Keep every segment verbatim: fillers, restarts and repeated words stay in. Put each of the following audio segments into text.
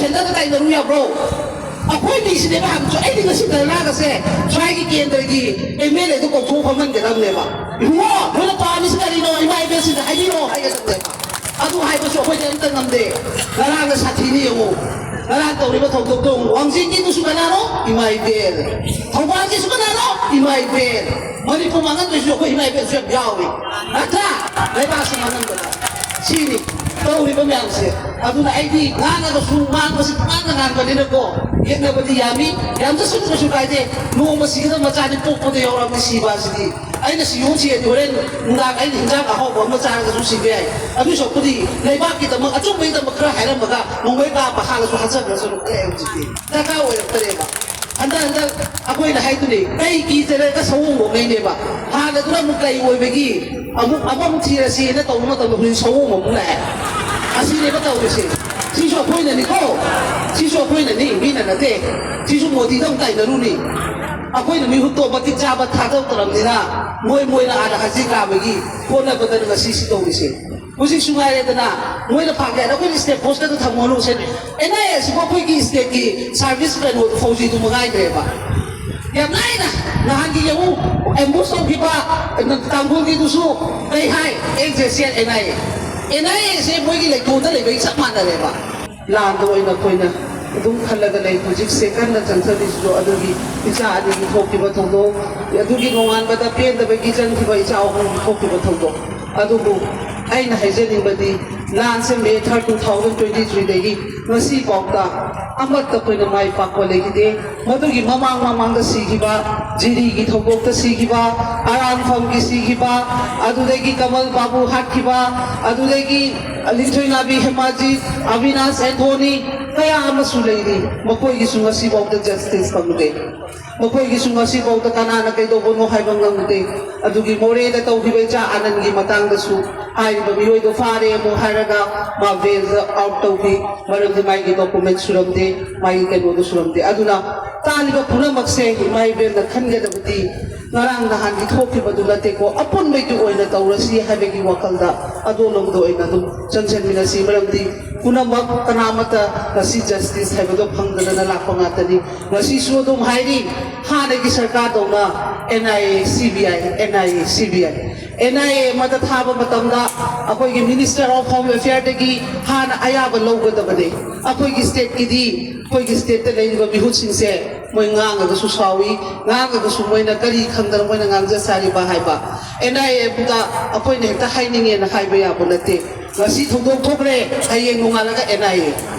ꯁꯦꯟꯇꯔꯗ ꯇꯥꯏꯅꯔꯨ ꯌꯥꯕ꯭ꯔꯣ? ꯑꯩꯈꯣꯏ ꯃꯤꯁꯤꯅꯦꯕ ꯍꯪꯕꯁꯨ꯫ ꯑꯩꯗꯤ ꯉꯁꯤ ꯙꯔꯅꯥꯒꯁꯦ ꯁ꯭ꯋꯥꯏꯒꯤ ꯀꯦꯟꯗ꯭ꯔꯒꯤ ꯑꯦꯝ ꯑꯦꯜ ꯑꯦꯗꯨ ꯀꯧꯊꯣꯛꯑ ꯐꯝꯍꯟꯒꯗꯕꯅꯦꯕ꯫ ꯏꯕꯨꯡꯉꯣ, ꯅꯣꯏꯅ ꯄꯥꯝꯃꯤꯁꯤ ꯀꯔꯤꯅꯣ? ꯏꯃꯥ ꯏꯕꯦꯜꯁꯤꯡꯗ ꯍꯥꯏꯕꯤꯔꯛꯑꯣ ꯍꯥꯏꯒꯗꯕꯅꯦꯕ꯫ ꯑꯗꯨ ꯍꯥꯏꯕꯁꯨ ꯑꯩꯈꯣꯏꯗꯤ ꯑꯝꯇ ꯉꯝꯗꯦ꯫ ꯉꯔꯥꯡꯅ ꯁꯥꯊꯤꯅꯤ ꯌꯦꯡꯉꯨ꯫ ꯉꯔꯥꯡ ꯇꯧꯔꯤꯕ ꯊꯧꯗꯣꯛꯇꯣ ꯌꯦꯡꯉꯨ꯫ ꯋꯥꯡꯖꯤꯡꯒꯤꯗꯨꯁꯨ ꯀꯅꯥꯅꯣ? ꯏꯃꯥ ꯏꯕꯦꯜ꯫ ꯊꯧꯕꯥꯜꯒꯤꯁꯨ ꯀꯅꯥꯅꯣ? ꯏꯃꯥ ꯏꯕꯦꯜ꯫ ꯃꯅꯤꯄꯨꯔ ꯃꯥꯡꯍꯟꯗꯣꯏꯁꯨ ꯑꯩꯈꯣꯏ ꯏꯃꯥ ꯏꯕꯦꯜꯁꯨ ꯌꯥꯝ ꯌꯥꯎꯔꯤ꯫ ꯅꯠꯇ꯭ꯔꯥ? ꯂꯩꯕꯥꯛꯁꯤ ꯃꯥꯡꯍꯟꯕꯗ꯫ ꯁꯤꯅꯤ ꯇꯧꯔꯤꯕ ꯃꯌꯥꯝꯁꯦ꯫ ꯑꯗꯨꯅ ꯑꯩꯗꯤ ꯉꯥꯡꯉꯒꯁꯨ ꯉꯥꯡꯅ ꯉꯥꯡꯕꯅꯤꯅꯀꯣ, ꯌꯦꯠꯅꯕꯗꯤ ꯌꯥꯅꯤ, ꯌꯥꯝ ꯆꯠꯁꯤꯟꯕꯁꯨ ꯀꯥꯏꯗꯦ꯫ ꯅꯣꯡꯃ ꯁꯤꯒꯗꯕ ꯃꯆꯥꯅꯤ, ꯄꯣꯛꯄꯗ ꯌꯥꯎꯔꯕꯅꯤ ꯁꯤꯕ ꯑꯁꯤꯗꯤ꯫ ꯑꯩꯅ ꯁꯤꯌꯣꯡ ꯁꯤꯔꯗꯤ ꯍꯣꯔꯦꯟ ꯅꯨꯡꯗꯥꯡ ꯑꯩꯅ ꯍꯤꯟꯖꯥꯡ ꯑꯍꯥꯎꯕ ꯑꯃ ꯆꯥꯔꯒꯁꯨ ꯁꯤꯕ ꯌꯥꯏ꯫ ꯑꯗꯨ ꯁꯔꯨꯛꯄꯨꯗꯤ ꯂꯩꯕꯥꯛꯀꯤꯗꯃꯛ ꯑꯆꯨꯝꯕꯒꯤꯗꯃꯛ ꯈꯔ ꯍꯥꯏꯔꯝꯃꯒ ꯅꯣꯡꯃꯩ ꯀꯥꯞꯄ ꯍꯥꯠꯂꯁꯨ ꯍꯥꯠꯆꯈ꯭ꯔꯁꯅꯨ꯫ ꯑꯦ, ꯍꯧꯖꯤꯛꯇꯤ ꯗꯔꯀꯥꯔ ꯑꯣꯏꯔꯛꯇꯔꯦꯕ꯫ ꯍꯟꯗꯛ ꯍꯟꯗꯛ ꯑꯩꯈꯣꯏꯅ ꯍꯥꯏꯗꯨꯅꯤ, ꯀꯩ ꯀꯤꯗꯔꯒ ꯁꯑꯣꯡ ꯍꯣꯡꯉꯩꯅꯦꯕ꯫ ꯍꯥꯟꯅꯗꯨꯅ ꯑꯃꯨꯛ ꯀꯩ ꯑꯣꯏꯕꯒꯤ ꯑꯃꯨꯛ ꯑꯃꯃꯨꯛ ꯊꯤꯔꯁꯤꯅ ꯇꯧꯕ ꯃꯇꯝꯗ ꯍꯧꯖꯤꯛ ꯁꯑꯣꯡ ꯑꯃꯨꯛ ꯂꯥꯛꯑꯦ꯫ ꯑꯁꯤꯅꯦꯕ ꯇꯧꯔꯤꯁꯦ꯫ ꯁꯤꯁꯨ ꯑꯩꯈꯣꯏꯅꯅꯤꯀꯣ꯫ ꯁꯤꯁꯨ ꯑꯩꯈꯣꯏꯅꯅꯤ, ꯃꯤꯅ ꯅꯠꯇꯦ꯫ ꯁꯤꯁꯨ ꯃꯣꯗꯤꯗ ꯑꯃꯨꯛ ꯇꯥꯏꯅꯔꯨꯅꯤ꯫ ꯑꯩꯈꯣꯏꯅ ꯃꯤꯍꯨꯠꯇꯣ ꯃꯇꯤꯛ ꯆꯥꯕ ꯊꯥꯗꯣꯛꯇ꯭ꯔꯕꯅꯤꯅ ꯃꯣꯏ ꯃꯣꯏꯅ ꯑꯥꯗ ꯍꯖꯤꯔ ꯀꯥꯕꯒꯤ ꯍꯣꯠꯅꯕꯗ ꯉꯁꯤ ꯁꯤ ꯇꯧꯔꯤꯁꯦ꯫ ꯍꯧꯖꯤꯛꯁꯨ ꯉꯥꯏꯔꯦꯗꯅ, ꯃꯣꯏꯅ ꯐꯥꯒꯦ ꯍꯥꯏꯅ ꯑꯩꯈꯣꯏꯅ ꯁ꯭ꯇꯦꯠ ꯐꯣꯔꯁꯇꯒ ꯊꯝꯃꯣ ꯍꯥꯏꯔꯨꯁꯦ꯫ ꯑꯦꯟ ꯑꯥꯏ ꯑꯦꯁꯤꯕꯨ ꯑꯩꯈꯣꯏꯒꯤ ꯁ꯭ꯇꯦꯠꯀꯤ ꯁꯥꯔꯚꯤꯁ ꯀꯩꯅꯣ ꯐꯧꯖꯤꯗꯨ ꯃꯉꯥꯏꯈ꯭ꯔꯦꯕ꯫ ꯌꯥꯝ ꯂꯥꯏꯅ ꯅꯍꯥꯟꯒꯤ ꯌꯦꯡꯉꯨ, ꯑꯦꯝꯕꯨꯁ ꯇꯧꯈꯤꯕ ꯇꯥꯡꯈꯨꯜꯒꯤꯗꯨꯁꯨ ꯀꯩ ꯍꯥꯏ? Ex J C N N I A. N I ꯑꯦꯁꯦ ꯃꯣꯏꯒꯤ ꯂꯩꯀꯣꯜꯗ ꯂꯩꯕꯒꯤ ꯆꯞ ꯃꯥꯟꯅꯔꯦꯕ꯫ ꯂꯥꯟꯗ ꯑꯣꯏꯅ ꯑꯩꯈꯣꯏꯅ ꯑꯗꯨꯝ ꯈꯜꯂꯒ ꯂꯩ꯫ ꯍꯧꯖꯤꯛꯁꯦ ꯀꯟꯅ ꯆꯪꯁꯤꯜꯂꯤꯁꯤꯁꯨ ꯑꯗꯨꯒꯤ ꯏꯆꯥ ꯑꯅꯤꯒꯤ ꯊꯣꯛꯈꯤꯕ ꯊꯧꯗꯣꯛ, ꯑꯗꯨꯒꯤ ꯅꯣꯡꯉꯥꯟꯕꯗ ꯄꯦꯟꯗꯕꯒꯤ ꯆꯪꯈꯤꯕ ꯏꯆꯥ ꯑꯍꯨꯝꯒꯤ ꯊꯣꯛꯈꯤꯕ ꯊꯧꯗꯣꯛ꯫ ꯑꯗꯨꯕꯨ ꯑꯩꯅ ꯍꯥꯏꯖꯅꯤꯡꯕꯗꯤ, ꯂꯥꯟꯁꯦ ꯃꯦ ꯊꯥꯔꯠ, ꯇꯨ ꯊꯥꯎꯖꯟ ꯇ꯭ꯋꯦꯟꯇꯤ ꯊ꯭ꯔꯤꯗꯒꯤ ꯉꯁꯤ ꯐꯥꯎꯗ ꯑꯃꯠꯇ ꯑꯩꯈꯣꯏꯅ ꯃꯥꯏ ꯄꯥꯛꯄ ꯂꯩꯈꯤꯗꯦ꯫ ꯃꯗꯨꯒꯤ ꯃꯃꯥꯡ ꯃꯃꯥꯡꯗ ꯁꯤꯈꯤꯕ, ꯖꯤꯔꯤꯒꯤ ꯊꯧꯗꯣꯛꯇ ꯁꯤꯈꯤꯕ, ꯑꯔꯥꯟꯐꯝꯒꯤ ꯁꯤꯈꯤꯕ, ꯑꯗꯨꯗꯒꯤ ꯀꯃꯜ ꯕꯥꯕꯨ ꯍꯥꯠꯈꯤꯕ, ꯑꯗꯨꯗꯒꯤ ꯂꯤꯟꯊꯣꯏ ꯅꯥꯕꯤ ꯍꯦꯃꯥꯖꯤꯠ, ꯑꯕꯤꯅꯥꯁ ꯑꯦꯟꯊꯣꯅꯤ, ꯀꯌꯥ ꯑꯃꯁꯨ ꯂꯩꯔꯤ꯫ ꯃꯈꯣꯏꯒꯤꯁꯨ ꯉꯁꯤꯐꯥꯎꯗ ꯖꯁꯇꯤꯁ ꯐꯪꯗꯦ꯫ ꯃꯈꯣꯏꯒꯤꯁꯨ ꯉꯁꯤꯐꯥꯎꯗ ꯀꯅꯥꯅ ꯀꯩꯗꯧꯕꯅꯣ ꯍꯥꯏꯕ ꯉꯝꯗꯦ꯫ ꯑꯗꯨꯒꯤ ꯃꯣꯔꯦꯗ ꯇꯧꯈꯤꯕ ꯏꯆꯥ ꯑꯅꯟꯒꯤ ꯃꯇꯥꯡꯗꯁꯨ ꯍꯥꯏꯔꯤꯕ ꯃꯤꯑꯣꯏꯗꯣ ꯐꯥꯔꯦ ꯑꯃꯨꯛ ꯍꯥꯏꯔꯒ ꯃꯥ ꯕꯦꯜꯗ ꯑꯥꯎꯠ ꯇꯧꯈꯤ, ꯃꯔꯝꯗꯤ ꯃꯥꯒꯤ ꯗꯣꯀꯨꯃꯦꯟ ꯁꯨꯔꯝꯗꯦ, ꯃꯥꯒꯤ ꯀꯩꯅꯣꯗꯣ ꯁꯨꯔꯝꯗꯦ꯫ ꯑꯗꯨꯅ ꯇꯥꯔꯤꯕ ꯄꯨꯝꯅꯃꯛꯁꯦ ꯏꯃꯥ ꯏꯕꯦꯜꯅ ꯈꯟꯒꯗꯕꯗꯤ ꯉꯔꯥꯡ ꯅꯍꯥꯟꯒꯤ ꯊꯣꯛꯈꯤꯕꯗꯨ ꯅꯠꯇꯦꯀꯣ, ꯑꯄꯨꯟꯕꯒꯤ ꯑꯣꯏꯅ ꯇꯧꯔꯁꯤ ꯍꯥꯏꯕꯒꯤ ꯋꯥꯈꯜꯗ ꯑꯗꯣꯝꯂꯣꯝꯗ ꯑꯣꯏꯅ ꯑꯗꯨꯝ ꯆꯪꯁꯤꯟꯃꯤꯟꯅꯁꯤ꯫ ꯃꯔꯝꯗꯤ ꯄꯨꯝꯅꯃꯛ ꯀꯅꯥꯃꯠꯇ ꯉꯁꯤ ꯖꯁꯇꯤꯁ ꯍꯥꯏꯕꯗꯣ ꯐꯪꯗꯗꯅ ꯂꯥꯛꯄ ꯉꯥꯛꯇꯅꯤ꯫ ꯉꯁꯤꯁꯨ ꯑꯗꯨꯝ ꯍꯥꯏꯔꯤ, ꯍꯥꯟꯅꯒꯤ ꯁꯔꯀꯥꯔꯗꯧꯅ and I A, C B I, and I A, C B I. And I ꯑꯦ ꯑꯃꯗ ꯊꯥꯕ ꯃꯇꯝꯗ ꯑꯩꯈꯣꯏꯒꯤ ꯃꯤꯅꯤꯁꯇꯔ ꯑꯣꯐ ꯍꯣꯝ ꯑꯦꯐꯤꯌꯔꯗꯒꯤ ꯍꯥꯟꯅ ꯑꯌꯥꯕ ꯂꯧꯒꯗꯕꯅꯤ꯫ ꯑꯩꯈꯣꯏꯒꯤ ꯁ꯭ꯇꯦꯠꯀꯤꯗꯤ, ꯑꯩꯈꯣꯏꯒꯤ ꯁ꯭ꯇꯦꯠꯇ ꯂꯩꯔꯤꯕ ꯃꯤꯍꯨꯠꯁꯤꯡꯁꯦ ꯃꯣꯏ ꯉꯥꯡꯉꯒꯁꯨ ꯁꯥꯎꯏ, ꯉꯥꯡꯉꯒꯁꯨ ꯃꯣꯏꯅ ꯀꯔꯤ ꯈꯪꯗꯅ ꯃꯣꯏꯅ ꯉꯥꯡꯖ ꯁꯥꯔꯤꯕ ꯍꯥꯏꯕ꯫ ꯑꯦꯟ ꯑꯥꯏ ꯑꯦ ꯑꯗꯨꯗ ꯑꯩꯈꯣꯏꯅ ꯍꯦꯛꯇ ꯍꯥꯏꯅꯤꯡꯉꯦꯅ ꯍꯥꯏꯕ ꯌꯥꯕ ꯅꯠꯇꯦ꯫ ꯉꯁꯤ ꯊꯧꯗꯣꯛ ꯊꯣꯛꯈ꯭ꯔꯦ, ꯍꯌꯦꯡ ꯅꯣꯡꯉꯥꯜꯂꯒ ꯑꯦꯟ ꯑꯥꯏ ꯑꯦ꯫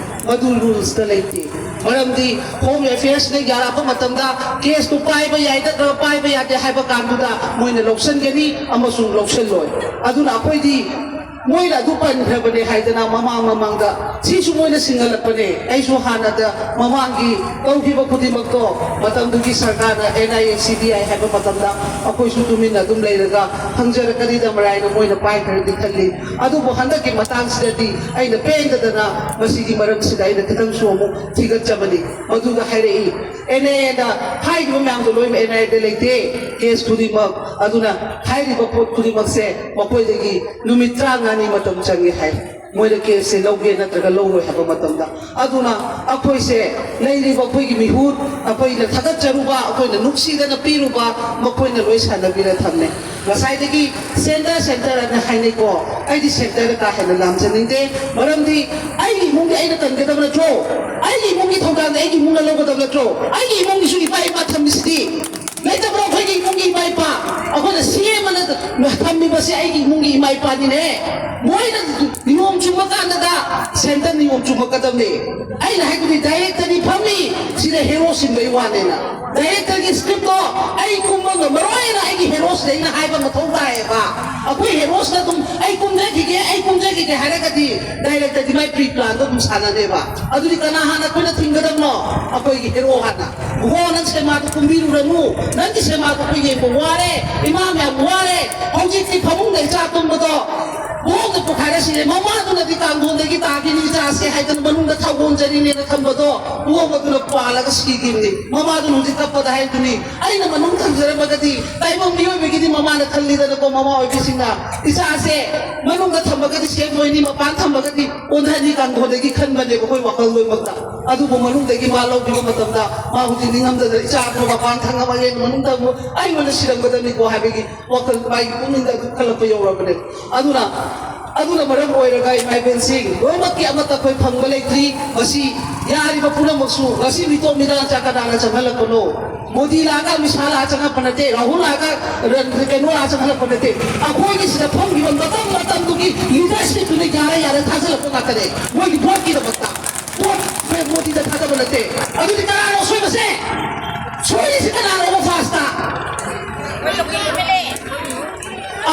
ꯃꯗꯨ ꯔꯨꯜꯁꯇ ꯂꯩꯇꯦ꯫ ꯃꯔꯝꯗꯤ ꯍꯣꯝ ꯑꯦꯐꯤꯌꯔꯁꯅ ꯌꯥꯔꯛꯄ ꯃꯇꯝꯗ ꯀꯦꯁꯇꯨ ꯄꯥꯏꯕ ꯌꯥꯏ ꯅꯠꯇ꯭ꯔꯒ ꯄꯥꯏꯕ ꯌꯥꯗꯦ ꯍꯥꯏꯕ ꯀꯥꯟꯗꯨꯗ ꯃꯣꯏꯅ ꯂꯧꯁꯤꯟꯒꯅꯤ ꯑꯃꯁꯨꯡ ꯂꯧꯁꯤꯜꯂꯣꯏ꯫ ꯑꯗꯨꯅ ꯑꯩꯈꯣꯏꯗꯤ ꯃꯣꯏꯅ ꯑꯗꯨ ꯄꯟꯈ꯭ꯔꯕꯅꯦ ꯍꯥꯏꯗꯅ ꯃꯃꯥꯡ ꯃꯃꯥꯡꯗ ꯁꯤꯁꯨ ꯃꯣꯏꯅ ꯁꯤꯡꯍꯜꯂꯛꯄꯅꯦ꯫ ꯑꯩꯁꯨ ꯍꯥꯟꯅꯗ ꯃꯃꯥꯡꯒꯤ ꯇꯧꯈꯤꯕ ꯈꯨꯗꯤꯡꯃꯛꯇꯣ ꯃꯇꯝꯗꯨꯒꯤ ꯁꯔꯀꯥꯔꯅ and I A, C B ꯑꯥꯏ ꯍꯥꯏꯕ ꯃꯇꯝꯗ ꯑꯩꯈꯣꯏꯁꯨ ꯇꯨꯃꯤꯟꯅ ꯑꯗꯨꯝ ꯂꯩꯔꯒ ꯈꯪꯖꯔꯛꯀꯅꯤꯗ ꯃꯔꯥꯏꯅ ꯃꯣꯏꯅ ꯄꯥꯏꯈ꯭ꯔꯗꯤ ꯈꯜꯂꯤ꯫ ꯑꯗꯨꯕꯨ ꯍꯟꯗꯛꯀꯤ ꯃꯇꯥꯡꯁꯤꯗꯗꯤ ꯑꯩꯅ ꯄꯦꯟꯗꯗꯅ ꯃꯁꯤꯒꯤ ꯃꯔꯝꯁꯤꯗ ꯑꯩꯅ ꯈꯤꯇꯪꯁꯨ ꯑꯃꯨꯛ ꯊꯤꯒꯠꯆꯕꯅꯤ꯫ ꯃꯗꯨꯗ ꯍꯥꯏꯔꯛꯏ, ꯑꯦꯟ ꯑꯥꯏ ꯑꯦꯗ ꯍꯥꯏꯔꯤꯕ ꯃꯌꯥꯝꯗꯣ ꯂꯣꯏꯅꯃꯛ ꯑꯦꯟ ꯑꯥꯏ ꯑꯦꯗ ꯂꯩꯇꯦ, ꯀꯦꯁ ꯈꯨꯗꯤꯡꯃꯛ꯫ ꯑꯗꯨꯅ ꯍꯥꯏꯔꯤꯕ ꯄꯣꯠ ꯈꯨꯗꯤꯡꯃꯛꯁꯦ ꯃꯈꯣꯏꯗꯒꯤ ꯅꯨꯃꯤꯠ ꯇꯔꯥꯃꯉꯥꯅꯤ ꯃꯇꯝ ꯆꯪꯉꯦ ꯍꯥꯏ꯫ ꯃꯣꯏꯅ ꯀꯦꯁꯁꯦ ꯂꯧꯒꯦ ꯅꯠꯇ꯭ꯔꯒ ꯂꯧꯔꯣꯏ ꯍꯥꯏꯕ ꯃꯇꯝꯗ꯫ ꯑꯗꯨꯅ ꯑꯩꯈꯣꯏꯁꯦ, ꯂꯩꯔꯤꯕ ꯑꯩꯈꯣꯏꯒꯤ ꯃꯤꯍꯨꯠ, ꯑꯩꯈꯣꯏꯅ ꯊꯥꯒꯠꯆꯔꯨꯕ, ꯑꯩꯈꯣꯏꯅ ꯅꯨꯡꯁꯤꯗꯅ ꯄꯤꯔꯨꯕ, ꯃꯈꯣꯏꯅ ꯂꯣꯏ ꯁꯥꯟꯅꯕꯤꯔ ꯊꯝꯃꯦ꯫ ꯉꯁꯥꯏꯗꯒꯤ ꯁꯦꯟꯇꯔ, ꯁꯦꯟꯇꯔ ꯑꯅ ꯍꯥꯏꯅꯩꯀꯣ꯫ ꯑꯩꯗꯤ ꯁꯦꯟꯇꯔꯗ ꯀꯥ ꯍꯦꯟꯅ ꯂꯥꯝꯖꯅꯤꯡꯗꯦ꯫ ꯃꯔꯝꯗꯤ ꯑꯩꯒꯤ ꯏꯃꯨꯡꯒꯤ ꯑꯩꯅ ꯀꯟꯒꯗꯕ ꯅꯠꯇ꯭ꯔꯣ? ꯑꯩꯒꯤ ꯏꯃꯨꯡꯒꯤ ꯊꯧꯗꯥꯡꯗꯤ ꯑꯩꯒꯤ ꯏꯃꯨꯡꯅ ꯂꯧꯒꯗꯕ ꯅꯠꯇ꯭ꯔꯣ? ꯑꯩꯒꯤ ꯏꯃꯨꯡꯒꯤꯁꯨ ꯏꯄꯥ ꯏꯄꯥ ꯊꯝꯃꯤꯁꯤꯗꯤ꯫ ꯂꯩꯇꯕ꯭ꯔꯣ ꯑꯩꯈꯣꯏꯒꯤ ꯏꯃꯨꯡꯒꯤ ꯏꯃꯥ ꯏꯄꯥ? ꯑꯩꯈꯣꯏꯅ ꯁꯤ ꯑꯃꯅ ꯊꯝꯃꯤꯕꯁꯦ ꯑꯩꯒꯤ ꯏꯃꯨꯡꯒꯤ ꯏꯃꯥ ꯏꯄꯥꯅꯤꯅꯦ꯫ ꯃꯣꯏꯅ ꯅꯤꯌꯣꯝ ꯆꯨꯝꯕ ꯀꯥꯟꯗꯗ ꯁꯦꯟꯇꯔ ꯅꯤꯌꯣꯝ ꯆꯨꯝꯃꯛꯀꯗꯕꯅꯤ꯫ ꯑꯩꯅ ꯍꯥꯏꯕꯗꯤ ꯗꯥꯏꯔꯦꯛꯇꯔꯤ ꯐꯝꯃꯤ, ꯁꯤꯗ ꯍꯦꯔꯣ ꯁꯤꯟꯕꯩ ꯋꯥꯅꯦꯅ꯫ ꯗꯥꯏꯔꯦꯛꯇꯔꯒꯤ ꯁ꯭ꯀ꯭ꯔꯤꯞꯇꯣ ꯑꯩ ꯀꯨꯝꯕ ꯉꯝꯃꯔꯣꯏꯅ ꯑꯩꯒꯤ ꯍꯦꯔꯣꯁꯤꯗ ꯑꯩꯅ ꯍꯥꯏꯕ ꯃꯊꯧ ꯇꯥꯏꯌꯦꯕ꯫ ꯑꯩꯈꯣꯏ ꯍꯦꯔꯣꯁꯤꯅ ꯑꯗꯨꯝ "ꯑꯩ ꯀꯨꯝꯖꯈꯤꯒꯦ, ꯑꯩ ꯀꯨꯝꯖꯈꯤꯒꯦ" ꯍꯥꯏꯔꯒꯗꯤ ꯗꯥꯏꯔꯦꯛꯇꯔꯗꯤ ꯃꯥꯏ ꯄ꯭ꯔꯤ ꯄ꯭ꯂꯥꯟꯗꯣ ꯑꯗꯨꯝ ꯁꯥꯟꯅꯅꯦꯕ꯫ ꯑꯗꯨꯗꯤ ꯀꯅꯥ ꯍꯥꯟꯅ ꯑꯩꯈꯣꯏꯅ ꯊꯤꯡꯒꯗꯕꯅꯣ? ꯑꯩꯈꯣꯏꯒꯤ ꯍꯦꯔꯣ ꯍꯥꯟꯅ꯫ "ꯒꯣ, ꯅꯪ ꯁꯦꯃꯥꯗꯣ ꯀꯨꯝꯕꯤꯔꯨꯔꯅꯨ, ꯅꯪꯒꯤ ꯁꯦꯃꯥꯗꯣ ꯑꯩꯈꯣꯏ ꯌꯦꯡꯕ ꯋꯥꯔꯦ, ꯏꯃꯥ ꯃꯌꯥꯝ ꯋꯥꯔꯦ, ꯍꯧꯖꯤꯛꯇꯤ ꯐꯃꯨꯡꯗ ꯏꯆꯥ ꯇꯨꯝꯕꯗꯣ ꯄꯣꯛꯅ ꯄꯣꯈꯥꯏꯔ ꯁꯤꯔꯦ꯫ ꯃꯃꯥꯗꯨꯅꯗꯤ ꯀꯥꯡꯊꯣꯟꯗꯒꯤ ꯇꯥꯈꯤꯅꯤ ꯏꯆꯥꯁꯦ ꯍꯥꯏꯗꯅ ꯃꯅꯨꯡꯗ ꯊꯥꯡꯒꯣꯟꯖꯔꯤꯅꯦꯅ ꯊꯝꯕꯗꯣ ꯄꯣꯛꯅꯗꯨꯅ ꯄꯥꯜꯂꯒ ꯁꯤꯈꯤꯕꯅꯤ꯫ ꯃꯃꯥꯗꯨꯅ ꯍꯧꯖꯤꯛ ꯀꯞꯄꯗ ꯍꯥꯏꯗꯨꯅꯤ, "ꯑꯩꯅ ꯃꯅꯨꯡ ꯊꯝꯖꯔꯝꯃꯒꯗꯤ", ꯇꯥꯏꯕꯪ ꯃꯤꯑꯣꯏꯕꯒꯤꯗꯤ ꯃꯃꯥꯅ ꯈꯜꯂꯤꯗꯅꯀꯣ, ꯃꯃꯥ ꯑꯣꯏꯕꯤꯁꯤꯡꯅ, "ꯏꯆꯥꯁꯦ ꯃꯅꯨꯡꯗ ꯊꯝꯃꯒꯗꯤ ꯁꯦꯐ ꯑꯣꯏꯅꯤ, ꯃꯄꯥꯟ ꯊꯝꯃꯒꯗꯤ ꯑꯣꯟꯊꯅꯤ ꯀꯥꯡꯊꯣꯟꯗꯒꯤ" ꯈꯟꯕꯅꯦꯕ ꯑꯩꯈꯣꯏ ꯋꯥꯈꯜ ꯂꯣꯏꯅꯃꯛꯇ꯫ ꯑꯗꯨꯕꯨ ꯃꯅꯨꯡꯗꯒꯤ ꯃꯥ ꯂꯧꯈꯤꯕ ꯃꯇꯝꯗ ꯃꯥ ꯍꯧꯖꯤꯛ ꯅꯤꯡꯉꯝꯗꯅ, "ꯏꯆꯥ ꯑꯗꯨ ꯃꯄꯥꯟ ꯊꯝꯃꯒꯦ, ꯃꯅꯨꯡꯗ ꯑꯃꯨꯛ ꯑꯩ ꯑꯣꯏꯅ ꯁꯤꯔꯝꯒꯗꯕꯅꯤꯀꯣ" ꯍꯥꯏꯕꯒꯤ ꯋꯥꯈꯜ ꯃꯥꯒꯤ ꯄꯨꯛꯅꯤꯡꯗ ꯑꯗꯨ ꯈꯜꯂꯛꯄ ꯌꯧꯔꯕꯅꯦ꯫ ꯑꯗꯨꯅ, ꯑꯗꯨꯅ ꯃꯔꯝ ꯑꯣꯏꯔꯒ ꯏꯃꯥ ꯏꯕꯦꯟꯁꯤꯡ ꯂꯣꯏꯅꯃꯛꯀꯤ ꯑꯃꯠꯇ ꯑꯩꯈꯣꯏ ꯐꯪꯕ ꯂꯩꯇ꯭ꯔꯤ꯫ ꯃꯁꯤ ꯌꯥꯔꯤꯕ ꯄꯨꯝꯅꯃꯛꯁꯨ ꯉꯁꯤ ꯃꯤꯇꯣꯞ ꯃꯤꯔꯥꯡ ꯆꯥ ꯀꯅꯥꯅ ꯆꯪꯍꯜꯂꯛꯄꯅꯣ? ꯃꯣꯗꯤ ꯂꯥꯛꯑꯒ ꯑꯃꯤꯠ ꯁꯥ ꯂꯥꯛꯑ ꯆꯪꯉꯛꯄ ꯅꯠꯇꯦ, ꯔꯥꯍꯨꯜ ꯂꯥꯛꯑꯒ ꯔꯟ-, ꯀꯩꯅꯣ ꯂꯥꯛꯑ ꯆꯪꯍꯜꯂꯛꯄ ꯅꯠꯇꯦ꯫ ꯑꯩꯈꯣꯏꯒꯤ ꯁꯤꯗ ꯐꯝꯈꯤꯕ ꯃꯇꯝ ꯃꯇꯝꯗꯨꯒꯤ ꯂꯤꯗꯔꯁꯤꯞꯇꯨꯅ ꯌꯥꯔꯦ ꯌꯥꯔꯦ ꯊꯥꯖꯤꯜꯂꯛꯄ ꯉꯥꯛꯇꯅꯦ꯫ ꯃꯣꯏꯒꯤ ꯚꯣꯠꯀꯤꯗꯃꯛꯇ ꯚꯣꯠ ꯃꯣꯗꯤꯗ ꯊꯥꯗꯕ ꯅꯠꯇꯦ꯫ ꯑꯗꯨꯗꯤ ꯀꯅꯥꯅꯣ ꯑꯁꯣꯏꯕꯁꯦ? ꯁꯣꯏꯔꯤꯁꯤ ꯀꯅꯥꯅꯣꯕ ꯐꯥꯁꯇ?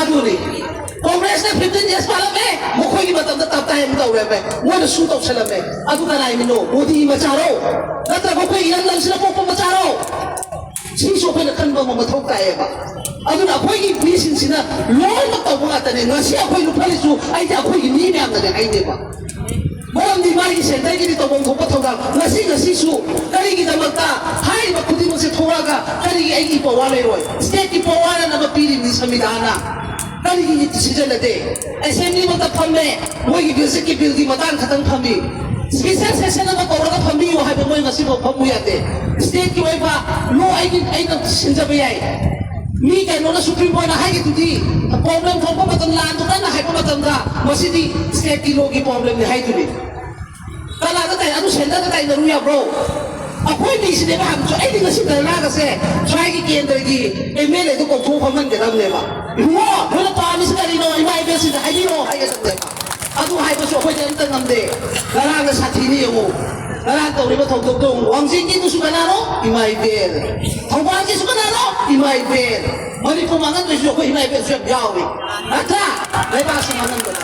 ꯑꯗꯨꯅꯤ꯫ ꯀꯣꯡꯒ꯭ꯔꯦꯁꯅ ꯐꯤꯐꯇꯤꯟ ꯗꯦꯖ ꯄꯥꯜꯂꯝꯃꯦ, ꯃꯈꯣꯏꯒꯤ ꯃꯇꯝꯗ ꯇꯞꯇꯥꯏ ꯑꯃ ꯇꯧꯔꯝꯃꯦ, ꯃꯣꯏꯅ ꯁꯨ ꯇꯧꯁꯜꯂꯝꯃꯦ꯫ ꯑꯗꯨ ꯀꯅꯥꯏ ꯃꯤꯅꯣ? ꯃꯣꯗꯤꯒꯤ ꯃꯆꯥꯔꯣ? ꯅꯠꯇ꯭ꯔꯒ ꯑꯩꯈꯣꯏ ꯏꯔꯝꯗꯝꯁꯤꯅ ꯄꯣꯛꯄ ꯃꯆꯥꯔꯣ? ꯁꯤꯁꯨ ꯑꯩꯈꯣꯏꯅ ꯈꯟꯕ ꯑꯃ ꯃꯊꯧ ꯇꯥꯏꯌꯦꯕ꯫ ꯑꯗꯨꯅ ꯑꯩꯈꯣꯏꯒꯤ ꯃꯤꯁꯤꯡꯁꯤꯅ ꯂꯣꯏꯅꯃꯛ ꯇꯧꯕ ꯉꯥꯛꯇꯅꯦ꯫ ꯉꯁꯤ ꯑꯩꯈꯣꯏ ꯂꯨꯞꯐꯜꯂꯤꯁꯨ ꯑꯩꯗꯤ ꯑꯩꯈꯣꯏꯒꯤ ꯃꯤ ꯃꯌꯥꯝꯅꯅꯦ ꯍꯥꯏꯅꯦꯕ꯫ ꯃꯔꯝꯗꯤ ꯃꯥꯒꯤ ꯁꯦꯟꯇꯔꯒꯤꯗꯤ ꯇꯧꯐꯝ ꯊꯣꯛꯄ ꯊꯧꯗꯥꯡ ꯉꯁꯤ ꯉꯁꯤꯁꯨ ꯀꯔꯤꯒꯤꯗꯃꯛꯇ ꯍꯥꯏꯔꯤꯕ ꯈꯨꯗꯤꯡꯃꯛꯁꯦ ꯊꯣꯛꯂꯛꯑꯒ ꯀꯔꯤꯒꯤ ꯑꯩꯒꯤ ꯄꯋꯥꯔ ꯂꯩꯔꯣꯏ? ꯁ꯭ꯇꯦꯠꯀꯤ ꯄꯋꯥꯔ ꯑꯅ ꯑꯃ ꯄꯤꯔꯤꯕꯅꯤ ꯁꯪꯕꯤꯙꯥꯟꯅ꯫ ꯀꯔꯤꯒꯤ ꯁꯤꯖꯤꯟꯅꯗꯦ? ꯑꯦꯁꯦꯝꯕ꯭ꯂꯤꯃꯛꯇ ꯐꯝꯃꯦ, ꯃꯣꯏꯒꯤ ꯕꯤꯜꯁꯤꯠꯀꯤ ꯕꯤꯜꯒꯤ ꯃꯇꯥꯡ ꯈꯛꯇꯪ ꯐꯝꯃꯤ꯫ ꯁ꯭ꯄꯤꯁꯦꯜ ꯁꯦꯁꯟ ꯑꯃ ꯀꯧꯔꯒ ꯐꯝꯕꯤꯌꯨ ꯍꯥꯏꯕ ꯃꯣꯏ ꯉꯁꯤꯐꯥꯎ ꯐꯝꯃꯨ ꯌꯥꯗꯦ꯫ ꯁ꯭ꯇꯦꯠꯀꯤ ꯑꯣꯏꯕ ꯂꯣ ꯑꯩꯒꯤ, ꯑꯩꯅ ꯁꯤꯟꯖꯕ ꯌꯥꯏ꯫ ꯃꯤ ꯀꯩꯅꯣꯅ, ꯁꯨꯄ꯭ꯔꯤꯝ ꯀꯣꯔꯠꯅ ꯍꯥꯏꯈꯤꯗꯨꯗꯤ, ꯄ꯭ꯔꯣꯕ꯭ꯂꯦꯝ ꯊꯣꯛꯄ ꯃꯇꯝ, ꯂꯥꯟꯗꯣ ꯀꯟꯅ ꯍꯥꯏꯕ ꯃꯇꯝꯗ ꯃꯁꯤꯗꯤ ꯁ꯭ꯇꯦꯠꯀꯤ ꯂꯣꯒꯤ ꯄ꯭ꯔꯣꯕ꯭ꯂꯦꯝꯅꯤ ꯍꯥꯏꯗꯨꯅꯤ꯫ ꯀꯅꯥꯗ ꯇꯥꯏ? ꯑꯗꯨ ꯁꯦꯟꯇꯔꯗ ꯇꯥꯏꯅꯔꯨ ꯌꯥꯕ꯭ꯔꯣ? ꯑꯩꯈꯣꯏ ꯃꯤꯁꯤꯅꯦꯕ ꯍꯪꯕꯁꯨ꯫ ꯑꯩꯗꯤ ꯉꯁꯤ ꯙꯔꯅꯥꯒꯁꯦ ꯁ꯭ꯋꯥꯏꯒꯤ ꯀꯦꯟꯗ꯭ꯔꯒꯤ ꯑꯦꯝ ꯑꯦꯜ ꯑꯦꯗꯨ ꯀꯧꯊꯣꯛꯑ ꯐꯝꯍꯟꯒꯗꯕꯅꯦꯕ꯫ ꯏꯕꯨꯡꯉꯣ, ꯅꯣꯏꯅ ꯄꯥꯝꯃꯤꯁꯤ ꯀꯔꯤꯅꯣ? ꯏꯃꯥ ꯏꯕꯦꯜꯁꯤꯡꯗ ꯍꯥꯏꯕꯤꯔꯛꯑꯣ ꯍꯥꯏꯒꯗꯕꯅꯦꯕ꯫ ꯑꯗꯨ ꯍꯥꯏꯕꯁꯨ ꯑꯩꯈꯣꯏꯗꯤ ꯑꯝꯇ ꯉꯝꯗꯦ꯫ ꯉꯔꯥꯡꯅ ꯁꯥꯊꯤꯅꯤ ꯌꯦꯡꯉꯨ꯫ ꯉꯔꯥꯡ ꯇꯧꯔꯤꯕ ꯊꯧꯗꯣꯛꯇꯣ ꯌꯦꯡꯉꯨ꯫ ꯋꯥꯡꯖꯤꯡꯒꯤꯗꯨꯁꯨ ꯀꯅꯥꯅꯣ? ꯏꯃꯥ ꯏꯕꯦꯜ꯫ ꯊꯧꯕꯥꯜꯒꯤꯁꯨ ꯀꯅꯥꯅꯣ? ꯏꯃꯥ ꯏꯕꯦꯜ꯫ ꯃꯅꯤꯄꯨꯔ ꯃꯥꯡꯍꯟꯗꯣꯏꯁꯨ ꯑꯩꯈꯣꯏ ꯏꯃꯥ ꯏꯕꯦꯜꯁꯨ ꯌꯥꯝ ꯌꯥꯎꯏ꯫ ꯅꯠꯇ꯭ꯔꯥ? ꯂꯩꯕꯥꯛꯁꯤ ꯃꯥꯡꯍꯟꯕꯗ꯫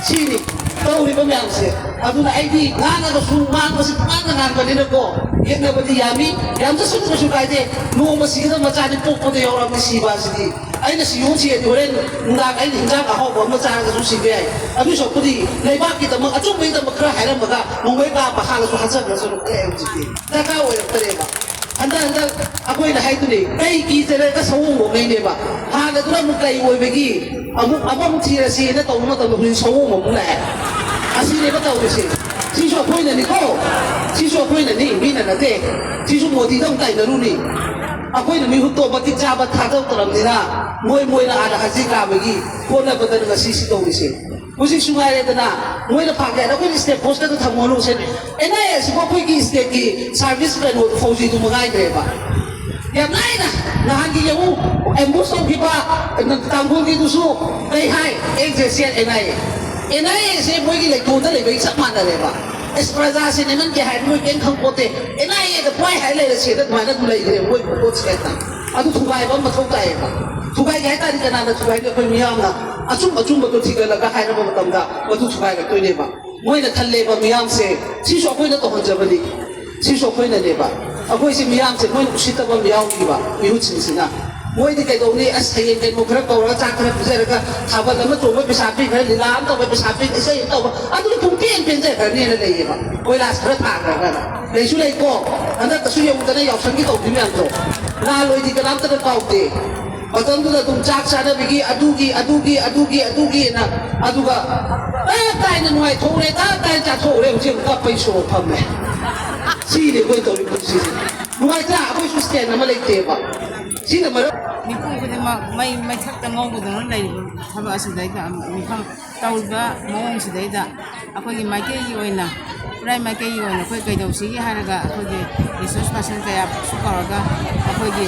ꯁꯤꯅꯤ ꯇꯧꯔꯤꯕ ꯃꯌꯥꯝꯁꯦ꯫ ꯑꯗꯨꯅ ꯑꯩꯗꯤ ꯉꯥꯡꯉꯒꯁꯨ ꯉꯥꯡꯕꯁꯤ ꯄꯨꯡꯉꯥꯡꯗ ꯉꯥꯡꯕꯅꯤꯅꯀꯣ, ꯌꯦꯠꯅꯕꯗꯤ ꯌꯥꯅꯤ, ꯌꯥꯝꯖꯁꯅꯨ, ꯀꯩꯁꯨ ꯀꯥꯏꯗꯦ꯫ ꯅꯣꯡꯃ ꯁꯤꯒꯗꯕ ꯃꯆꯥꯗꯤ ꯄꯣꯛꯄꯗ ꯌꯥꯎꯔꯕꯅꯤ ꯁꯤꯕ ꯑꯁꯤꯗꯤ꯫ ꯑꯩꯅ ꯁꯤ ꯌꯣꯟꯁꯤ ꯍꯥꯏꯗꯤ ꯍꯣꯔꯦꯟ ꯅꯨꯡꯗꯥꯡ ꯑꯩꯅ ꯏꯟꯖꯥꯡ ꯑꯍꯥꯎꯕ ꯑꯃ ꯆꯥꯔꯒꯁꯨ ꯁꯤꯕ ꯌꯥꯏ꯫ ꯑꯗꯨꯏ ꯁꯔꯨꯛꯄꯨꯗꯤ ꯂꯩꯕꯥꯛꯀꯤꯗꯃꯛ, ꯑꯆꯨꯝꯕꯒꯤꯗꯃꯛ ꯈꯔ ꯍꯥꯏꯔꯝꯃꯒ ꯅꯣꯡꯃꯩ ꯀꯥꯞꯄ ꯍꯥꯠꯂꯁꯨ ꯍꯥꯠꯆꯈ꯭ꯔꯁꯅꯨ꯫ ꯑꯦ, ꯍꯧꯖꯤꯛꯇꯤ ꯗꯔꯀꯥꯔ ꯑꯣꯏꯔꯛꯇꯔꯦꯕ꯫ ꯍꯟꯗꯛ ꯍꯟꯗꯛ ꯑꯩꯈꯣꯏꯅ ꯍꯥꯏꯗꯨꯅꯤ, ꯀꯩ ꯀꯤꯗꯅꯒ ꯁꯑꯣꯡꯕꯉꯩꯅꯦꯕ꯫ ꯍꯥꯟꯅꯗꯨꯅ ꯑꯃꯨꯛ ꯀꯩ ꯑꯣꯏꯕꯒꯤ ꯑꯃꯨꯛ ꯑꯃꯃꯨꯛ ꯊꯤꯔꯁꯤꯅ ꯇꯧꯕ ꯃꯇꯝꯗ ꯍꯧꯖꯤꯛ ꯁꯑꯣꯡꯕ ꯑꯃꯨꯛ ꯂꯥꯛꯑꯦ꯫ ꯑꯁꯤꯅꯦꯕ ꯇꯧꯔꯤꯁꯦ꯫ ꯁꯤꯁꯨ ꯑꯩꯈꯣꯏꯅꯅꯤꯀꯣ꯫ ꯁꯤꯁꯨ ꯑꯩꯈꯣꯏꯅꯅꯤ, ꯃꯤꯅ ꯅꯠꯇꯦ꯫ ꯁꯤꯁꯨ ꯃꯣꯗꯤꯗ ꯑꯃꯨꯛ ꯇꯥꯏꯅꯔꯨꯅꯤ꯫ ꯑꯩꯈꯣꯏꯅ ꯃꯤꯍꯨꯠꯇꯣ ꯃꯇꯤꯛ ꯆꯥꯕ ꯊꯥꯗꯣꯛꯇ꯭ꯔꯕꯅꯤꯅ ꯃꯣꯏ ꯃꯣꯏꯅ ꯑꯥꯗ ꯍꯖꯤꯔ ꯀꯥꯕꯒꯤ ꯍꯣꯠꯅꯕꯗ ꯉꯁꯤ ꯁꯤ ꯇꯧꯔꯤꯁꯦ꯫ ꯍꯧꯖꯤꯛꯁꯨ ꯉꯥꯏꯔꯦꯗꯅ, ꯃꯣꯏꯅ ꯐꯥꯒꯦ ꯍꯥꯏꯅ ꯑꯩꯈꯣꯏꯅ ꯁ꯭ꯇꯦꯠ ꯐꯣꯔꯁꯇꯒ ꯊꯝꯃꯣ ꯂꯧꯁꯦ꯫ ꯑꯦꯟ ꯑꯥꯏ ꯑꯦ ꯑꯁꯤꯕꯨ ꯑꯩꯈꯣꯏꯒꯤ ꯁ꯭ꯇꯦꯠꯀꯤ ꯁꯥꯔꯚꯤꯁ ꯀꯩꯅꯣ ꯐꯧꯖꯤꯗꯨ ꯃꯉꯥꯏꯈ꯭ꯔꯦꯕ꯫ ꯌꯥꯝ ꯂꯥꯏꯅ ꯅꯍꯥꯟꯒꯤ ꯌꯦꯡꯉꯨ, ꯑꯦꯝꯕꯨꯁ ꯇꯧꯈꯤꯕ ꯇꯥꯡꯈꯨꯜꯒꯤꯗꯨꯁꯨ ꯀꯩ ꯍꯥꯏ? Ex S L N I A. N I ꯑꯦꯁꯦ ꯃꯣꯏꯒꯤ ꯂꯩꯇꯣꯟꯗ ꯂꯩꯕꯒꯤ ꯆꯞ ꯃꯥꯟꯅꯔꯦꯕ꯫ ꯑꯦꯁ ꯄ꯭ꯔꯖꯥꯁꯦ ꯅꯦꯃꯟꯒꯦ ꯍꯥꯏꯕ ꯃꯣꯏ ꯀꯩꯝ ꯈꯪꯄꯣꯠꯇꯦ꯫ ꯑꯦꯟ ꯑꯥꯏ ꯑꯦꯗ ꯄꯨꯍꯥꯏ ꯍꯥꯏ ꯂꯩꯔꯁꯦꯗ ꯑꯗꯨꯃꯥꯏꯅ ꯑꯗꯨꯝ ꯂꯩꯈ꯭ꯔꯦ ꯃꯣꯏ ꯄꯣꯠꯁꯦ ꯍꯦꯛꯇ꯫ ꯑꯗꯨ ꯊꯨꯒꯥꯏꯕ ꯑꯃ ꯃꯊꯧ ꯇꯥꯏꯌꯦꯕ꯫ ꯊꯨꯒꯥꯏꯒꯦ ꯍꯥꯏ ꯇꯥꯔꯗꯤ ꯀꯅꯥꯅ ꯊꯨꯒꯥꯏꯅꯤ? ꯑꯩꯈꯣꯏ ꯃꯤꯌꯥꯝꯅ ꯑꯆꯨꯝ ꯑꯆꯨꯝꯕꯗꯣ ꯊꯤꯒꯠꯂꯒ ꯍꯥꯏꯔꯕ ꯃꯇꯝꯗ ꯃꯗꯨ ꯊꯨꯒꯥꯏꯔꯛꯇꯣꯏꯅꯦꯕ꯫ ꯃꯣꯏꯅ ꯈꯜꯂꯦꯕ ꯃꯤꯌꯥꯝꯁꯦ ꯁꯤꯁꯨ ꯑꯩꯈꯣꯏꯅ ꯇꯧꯍꯟꯖꯕꯅꯤ꯫ ꯁꯤꯁꯨ ꯑꯩꯈꯣꯏꯅꯅꯦꯕ꯫ ꯑꯩꯈꯣꯏꯁꯦ ꯃꯤꯌꯥꯝꯁꯦ ꯃꯣꯏꯅ ꯎꯁꯤꯠꯇꯕ ꯑꯃ ꯌꯥꯎꯔꯤꯕ ꯃꯤꯍꯨꯠꯁꯤꯡꯁꯤꯅ꯫ ꯃꯣꯏꯗꯤ ꯀꯩꯗꯧꯅꯤ? ꯑꯁ, ꯍꯌꯦꯡ ꯀꯩꯅꯣ ꯈꯔ ꯀꯧꯔꯒ ꯆꯥꯛ ꯈꯔ ꯄꯤꯖꯔꯒ ꯊꯥꯕꯜ ꯑꯃ ꯆꯣꯡꯕ ꯄꯩꯁꯥ ꯄꯤ, ꯈꯔ ꯂꯤꯂꯥ ꯑꯃ ꯇꯧꯕ ꯄꯩꯁꯥ ꯄꯤ, ꯏꯁꯩ ꯑꯃ ꯇꯧꯕ, ꯑꯗꯨꯅ ꯄꯨꯡꯄꯦꯟ ꯄꯦꯟꯖꯈ꯭ꯔꯅꯤꯅ ꯂꯩꯌꯦꯕ꯫ ꯀꯣꯏꯂꯥꯁ ꯈꯔ ꯊꯥꯈ꯭ꯔꯒ꯫ ꯂꯩꯁꯨ ꯂꯩꯀꯣ꯫ ꯍꯟꯗꯛꯇꯁꯨ ꯌꯦꯡꯉꯨꯗꯅ ꯌꯥꯎꯁꯪꯒꯤ ꯇꯧꯈꯤꯕ ꯃꯌꯥꯝꯗꯣ꯫ ꯂꯥꯜꯂꯣꯏꯗꯤ ꯀꯅꯥꯝꯇꯅ ꯀꯥꯎꯗꯦ꯫ ꯃꯇꯝꯗꯨꯗ ꯑꯗꯨꯝ ꯆꯥꯛ ꯆꯥꯅꯕꯒꯤ ꯑꯗꯨꯒꯤ, ꯑꯗꯨꯒꯤ, ꯑꯗꯨꯒꯤ, ꯑꯗꯨꯒꯤꯅ, ꯑꯗꯨꯒ ꯇꯞ ꯇꯥꯏꯅ ꯅꯨꯡꯉꯥꯏꯊꯣꯛꯎꯔꯦ, ꯇꯞ ꯇꯥꯏꯅ ꯆꯥꯊꯣꯛꯎꯔꯦ, ꯍꯧꯖꯤꯛ ꯑꯃꯨꯛ ꯀꯞꯄꯩ ꯁꯣꯔ ꯐꯝꯃꯦ꯫ ꯁꯤꯅꯤ ꯑꯩꯈꯣꯏ ꯇꯧꯔꯤ ꯄꯨꯟꯁꯤꯁꯦ꯫ ꯅꯨꯡꯉꯥꯏꯇ꯭ꯔꯥ? ꯑꯩꯈꯣꯏꯁꯨ ꯁ꯭ꯇꯦꯟ ꯑꯃ ꯂꯩꯇꯦꯕ꯫ ꯁꯤꯅ ꯃꯔꯝ ꯃꯤꯄꯨꯝ ꯈꯨꯗꯤꯡꯃꯛ ꯃꯩ ꯃꯩꯊꯛꯇ ꯉꯧꯕꯗꯧꯅ ꯂꯩꯔꯤꯕ ꯊꯕꯛ ꯑꯁꯤꯗꯩꯗ ꯃꯤꯐꯝ ꯇꯧꯔꯤꯕ ꯃꯑꯣꯡꯁꯤꯗꯩꯗ ꯑꯩꯈꯣꯏꯒꯤ ꯃꯥꯏꯀꯩꯒꯤ ꯑꯣꯏꯅ, ꯈꯨꯔꯥꯏ ꯃꯥꯏꯀꯩꯒꯤ ꯑꯣꯏꯅ ꯑꯩꯈꯣꯏ ꯀꯩꯗꯧꯁꯤꯒꯦ ꯍꯥꯏꯔꯒ ꯑꯩꯈꯣꯏꯒꯤ ꯔꯤꯁꯣꯔꯁ ꯄꯥꯔꯁꯟ ꯀꯌꯥꯁꯨ ꯀꯧꯔꯒ ꯑꯩꯈꯣꯏꯒꯤ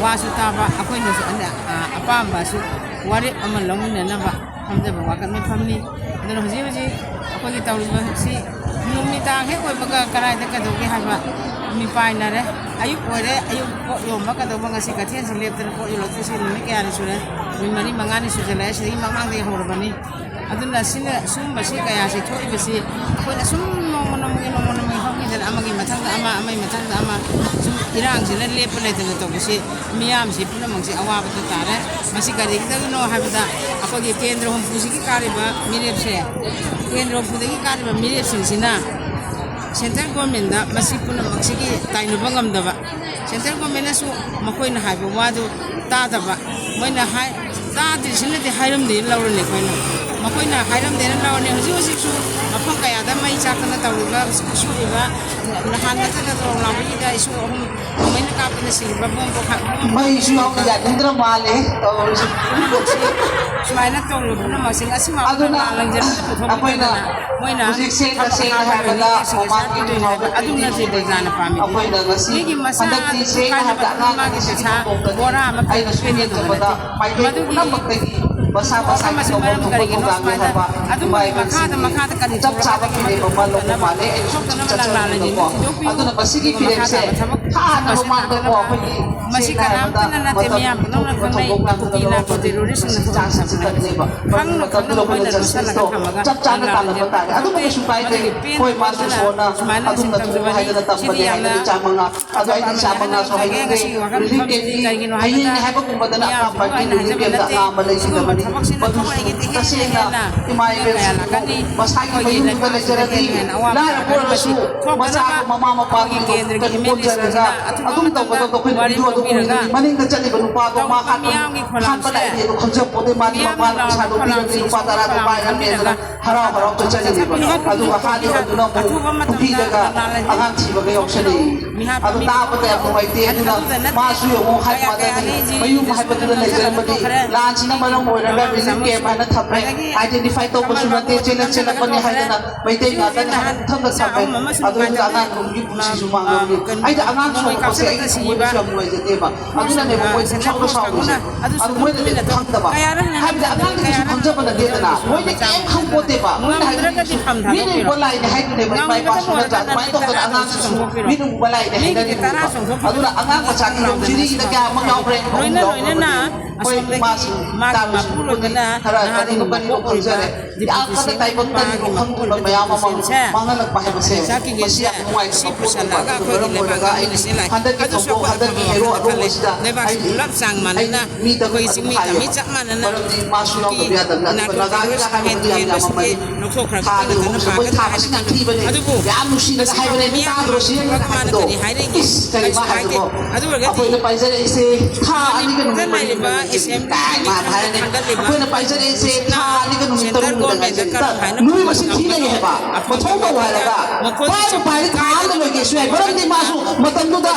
ꯋꯥꯁꯨ ꯇꯥꯕ, ꯑꯩꯈꯣꯏꯅꯁꯨ ꯑꯅ-, ꯑ-, ꯑꯄꯥꯝꯕꯁꯨ ꯋꯥꯔꯦꯞ ꯑꯃ ꯂꯧꯃꯤꯟꯅꯅꯕ ꯐꯝꯖꯕ ꯋꯥꯀꯠ ꯃꯤꯐꯝꯅꯤ꯫ ꯑꯗꯨꯅ ꯍꯧꯖꯤꯛ ꯍꯧꯖꯤꯛ ꯑꯩꯈꯣꯏꯒꯤ ꯇꯧꯔꯤꯕꯁꯤ ꯅꯨꯃꯤꯗꯥꯡ ꯍꯦꯛ ꯑꯣꯏꯕꯒ ꯀꯗꯥꯏꯗ ꯀꯩꯗꯧꯒꯦ ꯍꯥꯏꯕ ꯃꯤꯄꯥꯏꯅꯔꯦ꯫ ꯑꯌꯨꯛ ꯑꯣꯏꯔꯦ, ꯑꯌꯨꯛ ꯄꯣꯠ ꯌꯣꯟꯕ ꯀꯩꯗꯧꯕ ꯉꯁꯤ ꯀꯩꯊꯦꯜꯁꯤ ꯂꯦꯞꯇꯅ ꯄꯣꯠ ꯌꯣꯜꯂꯛꯇ꯭ꯔꯤꯁꯤ ꯅꯨꯃꯤꯠ ꯀꯌꯥꯅꯤ ꯁꯨꯔꯦ? ꯅꯨꯃꯤꯠ ꯃꯔꯤ ꯃꯉꯥꯅꯤ ꯁꯨꯖꯜꯂꯛꯑꯦ꯫ ꯁꯤꯗꯒꯤ ꯃꯃꯥꯡꯗꯒꯤ ꯍꯧꯔꯕꯅꯤ꯫ ꯑꯗꯨꯅ ꯁꯤꯅ, ꯁꯤꯒꯨꯝꯕꯁꯤ ꯀꯌꯥꯁꯤ ꯊꯣꯛꯏꯕꯁꯤ ꯑꯩꯈꯣꯏꯅ ꯁꯨꯝ ꯅꯣꯡꯃ ꯅꯣꯡꯃꯒꯤ, ꯅꯣꯡꯃ ꯅꯣꯡꯃꯒꯤ ꯍꯧꯈꯤꯗꯅ ꯑꯃꯒꯤ ꯃꯊꯪꯗ ꯑꯃ, ꯑꯃꯒꯤ ꯃꯊꯪꯗ ꯑꯃ ꯁꯨꯝ ꯏꯔꯥꯡꯁꯤꯅ ꯂꯦꯞꯄ ꯂꯩꯇꯅ ꯇꯧꯕꯁꯤ ꯃꯤꯌꯥꯝꯁꯤ ꯄꯨꯝꯅꯃꯛꯁꯤ ꯑꯋꯥꯕꯗ ꯇꯥꯔꯦ꯫ ꯃꯁꯤ ꯀꯔꯤꯒꯤꯗꯃꯛꯅꯣ ꯍꯥꯏꯕꯗ ꯑꯩꯈꯣꯏꯒꯤ ꯀꯦꯟꯗ꯭ꯔ ꯍꯨꯝꯐꯨꯁꯤꯒꯤ ꯀꯥꯔꯤꯕ ꯃꯤꯔꯦꯞꯁꯦ, ꯀꯦꯟꯗ꯭ꯔ ꯍꯨꯝꯐꯨꯗꯒꯤ ꯀꯥꯔꯤꯕ ꯃꯤꯔꯦꯞꯁꯤꯡꯁꯤꯅ ꯁꯦꯟꯇ꯭ꯔꯦꯜ ꯒꯣꯔꯃꯦꯟꯗ ꯃꯁꯤ ꯄꯨꯝꯅꯃꯛꯁꯤꯒꯤ ꯇꯥꯏꯅꯕ ꯉꯝꯗꯕ, ꯁꯦꯟꯇ꯭ꯔꯦꯜ ꯒꯣꯔꯃꯦꯟꯅꯁꯨ ꯃꯈꯣꯏꯅ ꯍꯥꯏꯕ ꯋꯥꯗꯨ ꯇꯥꯗꯕ, ꯃꯣꯏꯅ ꯍꯥꯏ ꯇꯥꯗ꯭ꯔꯤꯁꯤꯅꯗꯤ ꯍꯥꯏꯔꯝꯗꯦꯅ ꯂꯧꯔꯅꯤ ꯑꯩꯈꯣꯏꯅ꯫ ꯃꯈꯣꯏꯅ ꯍꯥꯏꯔꯝꯗꯦꯅ ꯂꯧꯔꯅꯤ꯫ ꯍꯧꯖꯤꯛ ꯍꯧꯖꯤꯛꯁꯨ ꯃꯐꯝ ꯀꯌꯥꯗ ꯃꯩ ꯆꯥꯛꯇꯅ ꯇꯧꯔꯤꯕ, ꯁꯣꯛꯏꯕ, ꯅꯍꯥꯟ ꯅꯠꯇꯅ ꯇꯣꯔꯣꯡ ꯂꯥꯡꯕꯒꯤꯗ ꯏꯁꯨ ꯑꯍꯨꯝ ꯃꯩꯅ ꯀꯥꯞꯇꯅ ꯁꯤꯔꯤꯕ ꯕꯣꯝ ꯄꯣꯈꯥꯏ-, ꯕꯣꯝ ꯃꯩꯁꯨ ꯌꯥꯎꯅ ꯌꯥꯅꯤꯡꯗ꯭ꯔ ꯃꯥꯜꯂꯦ ꯇꯧꯔꯤꯁꯦ꯫ ꯁꯨꯃꯥꯏꯅ ꯇꯧꯔꯤꯕ ꯄꯨꯝꯅꯃꯛꯁꯦ ꯉꯁꯤꯃꯛ ꯑꯗꯨꯅ ꯂꯥꯟ ꯂꯪꯖꯔꯗ ꯑꯩꯈꯣꯏꯅ ꯄꯨꯊꯣꯛꯄꯤꯗꯅ ꯃꯣꯏꯅ ꯍꯧꯖꯤꯛꯁꯦ ꯊꯕꯛ ꯇꯁꯦꯡꯅ ꯑꯍꯥꯄ ꯍꯥꯏꯕꯗ ꯂꯣꯏꯅ ꯃꯃꯥꯡꯒꯤ ꯁꯤꯡꯁꯦ ꯍꯥꯞꯄꯤꯗꯣꯏꯅꯦ ꯍꯥꯏꯕ꯫ ꯑꯗꯨ ꯅꯠꯇꯦ ꯄ꯭ꯔꯖꯥꯅ ꯄꯥꯝꯃꯤꯁꯦ꯫ ꯑꯩꯈꯣꯏꯅ ꯉꯁꯤ ꯃꯤꯒꯤ ꯃꯁꯥ ꯍꯟꯗꯛꯇꯤ ꯑꯗꯨ ꯁꯦꯡꯅ ꯍꯥꯏꯕꯗ ꯀꯥꯏꯅꯕ ꯑꯉꯥꯡ ꯃꯥꯒꯤ ꯑꯅꯤꯁꯤꯒꯤ ꯄꯩꯁꯥ ꯃꯈꯣꯡꯗꯅꯤ ꯕꯣꯔꯥ ꯑꯃ ꯑꯩꯅ ꯁꯨꯝ ꯄꯤꯕꯤꯗꯕ ꯌꯦꯡꯖꯕꯗ ꯅꯠꯇꯦ꯫ ꯃꯗꯨꯒꯤ ꯃꯁꯥ ꯃꯁꯥꯒꯤ ꯇꯧꯐꯝ ꯊꯣꯛꯄ ꯊꯧꯗꯥꯡꯅꯤ ꯍꯥꯏꯕ ꯏꯃꯥ ꯏꯕꯦꯜꯁꯤꯡꯒꯤ ꯆꯞ ꯆꯥꯕ ꯐꯤꯔꯦꯞ ꯑꯃ ꯂꯧꯕ ꯃꯥꯜꯂꯦ꯫ ꯑꯩꯅ ꯁꯨꯝ ꯆꯠꯆꯅꯤꯡꯕꯀꯣ꯫ ꯑꯗꯨꯅ ꯃꯁꯤꯒꯤ ꯐꯤꯔꯦꯞꯁꯦ ꯍꯥꯟꯅ ꯃꯃꯥꯡꯗꯀꯣ ꯑꯩꯈꯣꯏꯒꯤ ꯁꯦꯡꯅ ꯍꯥꯏꯔꯕꯗ ꯃꯇꯝ ꯊꯣꯛꯈꯤꯕ ꯊꯧꯗꯣꯛ ꯃꯌꯥꯝꯗꯨꯅ ꯃꯁꯤ ꯆꯥꯡꯁꯤ ꯆꯤꯠꯇꯅꯦꯕ꯫ ꯃꯗꯨ ꯃꯇꯝꯗꯨꯗ ꯑꯩꯈꯣꯏꯅ justice ꯇꯣ ꯆꯞ ꯆꯥꯅ ꯇꯥꯜꯂꯝꯕ ꯇꯥꯔꯦ꯫ ꯑꯗꯨꯕꯨ ꯀꯩꯁꯨ ꯀꯥꯏꯗꯦ꯫ ꯍꯣꯏ, ꯃꯥꯁꯨ ꯏꯁꯣꯔꯅ ꯑꯗꯨꯝꯅ ꯊꯣꯛꯎ ꯍꯥꯏꯗꯅ ꯇꯝꯕꯅꯦ ꯍꯥꯏꯅ ꯏꯆꯥ ꯃꯉꯥ ꯑꯗꯣ ꯑꯩꯗꯤ ꯏꯆꯥ ꯃꯉꯥꯁꯨ ꯍꯌꯦꯡꯗꯤ relief camp ꯀꯤ ꯍꯌꯦꯡꯅꯦ ꯍꯥꯏꯕꯒꯨꯝꯕꯗꯅ ꯑꯀꯥꯞꯄꯒꯤ relief camp ꯇ ꯑꯅꯥꯕ ꯂꯩꯈꯤꯗꯕꯅꯤ꯫ ꯃꯗꯨꯁꯨ ꯇꯁꯦꯡꯅ ꯏꯃꯥ ꯏꯕꯦꯜꯁꯤꯡꯕꯨ ꯃꯁꯥꯒꯤ ꯃꯌꯨꯝꯗꯨꯗ ꯂꯩꯖꯔꯗꯤ ꯂꯥꯏꯔꯕ ꯑꯣꯏꯔꯁꯨ ꯃꯆꯥꯒ ꯃꯃꯥ ꯃꯄꯥꯒꯤꯗꯃꯛꯇ ꯀꯣꯟꯖꯔꯒ ꯑꯗꯨꯝ ꯇꯧꯒꯗꯕꯗꯣ ꯑꯩꯈꯣꯏꯅ video ꯑꯗꯨ ꯎꯔꯤꯗꯨꯅꯤ꯫ ꯃꯅꯤꯡꯗ ꯆꯠꯂꯤꯕ ꯅꯨꯄꯥꯗꯣ ꯃꯥ ꯍꯥꯠꯄ ꯍꯥꯠꯄ ꯂꯥꯛꯏꯅꯦ ꯑꯗꯣ ꯈꯪꯖꯄꯣꯠꯇꯦ꯫ ꯃꯥꯗꯤ ꯃꯄꯥꯅ ꯄꯩꯁꯥꯗꯣ ꯄꯤꯔꯕꯅꯤ, ꯂꯨꯄꯥ ꯇꯔꯥꯗꯣ ꯄꯥꯏꯔꯕꯅꯦꯗꯅ ꯍꯔꯥꯎ ꯍꯔꯥꯎ ꯆꯠꯆꯔꯤꯅꯦꯕ꯫ ꯑꯗꯨꯒ ꯍꯥꯠꯂꯤꯕꯗꯨꯅ ꯑꯃꯨꯛ ꯄꯨꯈ꯭ꯔꯤꯗꯒ ꯑꯉꯥꯡ ꯊꯤꯕꯒ ꯌꯥꯎꯁꯜꯂꯛꯏ꯫ ꯑꯗꯨ ꯇꯥꯕꯗ ꯌꯥꯝ ꯅꯨꯡꯉꯥꯏꯇꯦ꯫ ꯑꯗꯨꯅ ꯃꯥꯁꯨ ꯌꯦꯡꯉꯨ, ꯍꯥꯏ ꯃꯥꯗꯅꯤ ꯃꯌꯨꯝ ꯍꯥꯏꯕꯗꯨꯗ ꯂꯩꯖꯔꯝꯕꯗꯤ ꯂꯥꯟꯁꯤꯅ ꯃꯔꯝ ꯑꯣꯏꯔꯒ relief camp ꯍꯥꯏꯅ ꯊꯝꯃꯦ, identify ꯇꯧꯕꯁꯨ ꯅꯠꯇꯦ, ꯆꯦꯜꯂꯛ ꯆꯦꯜꯂꯛꯄꯅꯤ ꯍꯥꯏꯗꯅ ꯃꯩꯇꯩ ꯉꯥꯛꯇꯅꯤ ꯍꯥꯏꯅ ꯊꯝꯅ ꯊꯝꯃꯦ꯫ ꯑꯗꯨꯗꯨꯗ ꯑꯉꯥꯡꯗꯨꯒꯤ ꯄꯨꯟꯁꯤꯁꯨ ꯃꯥꯡꯂꯝꯃꯤ꯫ ꯑꯩꯗꯤ ꯑꯉꯥꯡ ꯁꯣꯛꯂꯛꯄꯁꯦ ꯑꯩꯒꯤ ꯊꯃꯣꯏꯗꯁꯨ ꯌꯥꯝ ꯅꯨꯡꯉꯥꯏꯖꯗꯦꯕ꯫ ꯑꯗꯨꯅꯅꯦꯕ ꯃꯣꯏ ꯄꯨꯡꯁꯥꯎꯗ ꯁꯥꯎꯔꯤꯁꯦ꯫ ꯑꯗꯨ ꯃꯣꯏꯅꯗꯤ ꯈꯪꯗꯕ꯫ ꯍꯥꯏꯕꯗꯤ ꯑꯉꯥꯡꯗꯨꯒꯤꯁꯨ ꯈꯪꯖꯕ ꯅꯠꯇꯦꯗꯅ꯫ ꯃꯣꯏꯅ ꯀꯩꯝ ꯈꯪꯄꯣꯠꯇꯦꯕ꯫ ꯃꯣꯏꯅ ꯍꯥꯏꯅꯤꯡꯉꯤꯁꯤ ꯃꯤꯅ ꯎꯕ ꯂꯥꯏꯅꯦ ꯍꯥꯏꯗꯣꯏꯅꯦꯕ꯫ ꯏꯃꯥ ꯏꯄꯥꯁꯨ ꯅꯠꯇ꯭ꯔꯥ? ꯑꯗꯨꯃꯥꯏꯅ ꯇꯧꯗꯅ ꯑꯉꯥꯡꯁꯤꯁꯨ ꯃꯤꯅ ꯎꯕ ꯂꯥꯏꯅꯦ ꯍꯥꯏꯅꯔꯤꯅꯦꯕ꯫ ꯑꯗꯨꯅ ꯑꯉꯥꯡ ꯃꯆꯥꯒꯤ ꯌꯣꯛꯁꯤꯔꯤꯒꯤꯗ ꯀꯌꯥꯃꯨꯛ ꯌꯥꯎꯈ꯭ꯔꯦ? ꯑꯍꯨꯝ ꯌꯥꯎꯈ꯭ꯔꯕꯅꯤ꯫ ꯍꯣꯏ, ꯏꯃꯥꯁꯤꯡ ꯇꯥꯔꯨꯁꯤ꯫ ꯂꯣꯏꯗꯅ ꯈꯔ ꯅꯍꯥꯔꯣꯜ ꯀꯔꯤꯅꯣ ꯀꯔꯤꯅꯣ ꯃꯀꯣꯛ ꯑꯣꯏꯕ ꯈꯪꯖꯔꯦ꯫ ꯗꯤꯄꯨꯇꯤ ꯌꯥꯝ ꯀꯟꯅ ꯁꯤꯑꯦꯝ ꯇꯥꯏꯕꯪ ꯅꯨꯄꯥꯒꯤ ꯇꯥꯏꯕꯪ ꯃꯐꯝ ꯃꯌꯥꯝ ꯑꯃ ꯃꯥꯡꯍꯜꯂꯛꯄ ꯍꯥꯏꯕꯁꯦ ꯃꯁꯤ ꯌꯥꯝ ꯅꯨꯡꯉꯥꯏꯇꯕ ꯄꯣꯠ ꯑꯃ ꯑꯣꯏꯕ ꯃꯔꯝ ꯑꯣꯏꯔꯒ ꯑꯩ ꯍꯟꯗꯛꯀꯤ ꯊꯧꯗꯣꯛ ꯍꯟꯗꯛꯀꯤ ꯍꯦꯔꯣ ꯑꯅꯧꯕ ꯑꯁꯤꯗ ꯑꯩ ꯑꯩ ꯃꯤꯗꯪ ꯑꯗꯨꯝ ꯍꯥꯏꯌꯦ꯫ ꯃꯔꯝꯗꯤ ꯃꯥꯁꯨ ꯌꯥꯎꯗꯕ ꯌꯥꯗꯕꯅꯤꯅ꯫ ꯑꯗꯨꯒ ꯅꯥꯒꯥꯒꯤꯒ ꯍꯥꯏꯕꯗꯨꯗꯤ ꯌꯥꯝ ꯌꯥꯝꯃꯝꯃꯅꯤ꯫ ꯊꯥ ꯑꯅꯤ ꯑꯍꯨꯝꯁꯦ ꯑꯩꯈꯣꯏ ꯊꯥꯕꯁꯤ ꯌꯥꯝ ꯊꯤꯕꯅꯦ꯫ ꯌꯥꯝ ꯅꯨꯡꯁꯤꯅꯒ ꯍꯥꯏꯕꯅꯦ, "ꯃꯤ ꯇꯥꯗ꯭ꯔꯣ ꯁꯤ ꯌꯦꯡꯉꯨ" ꯍꯥꯏꯕꯗꯣ꯫ ꯏꯁ, ꯀꯔꯤ ꯃꯥ ꯍꯥꯏꯗꯨꯕꯣ? ꯑꯩꯈꯣꯏꯅ ꯄꯥꯏꯖꯔꯛꯏꯁꯦ ꯊꯥ ꯑꯅꯤꯒ ꯅꯨꯃꯤꯠ ꯃꯔꯤ ꯀꯥꯏ ꯃꯥ ꯍꯥꯏꯔꯅꯤ꯫ ꯑꯩꯈꯣꯏꯅ ꯄꯥꯏꯖꯔꯛꯏꯁꯦ ꯊꯥ ꯑꯅꯤꯒ ꯅꯨꯃꯤꯠ ꯇꯔꯨꯛꯅꯤꯗ ꯉꯥꯏꯖꯔꯤꯕ ꯅꯣꯏ ꯃꯁꯤꯡ ꯊꯤ ꯂꯩ ꯍꯥꯏꯕ꯫ ꯃꯊꯧ ꯇꯧ ꯍꯥꯏꯔꯒ ꯄꯥꯏꯕꯨ ꯄꯥꯏꯔꯗꯤ ꯊꯥ ꯑꯃꯗ ꯂꯣꯏꯒꯦꯁꯨ ꯌꯥꯏ꯫ ꯃꯔꯝꯗꯤ ꯃꯥꯁꯨ ꯃꯇꯝꯗꯨꯗ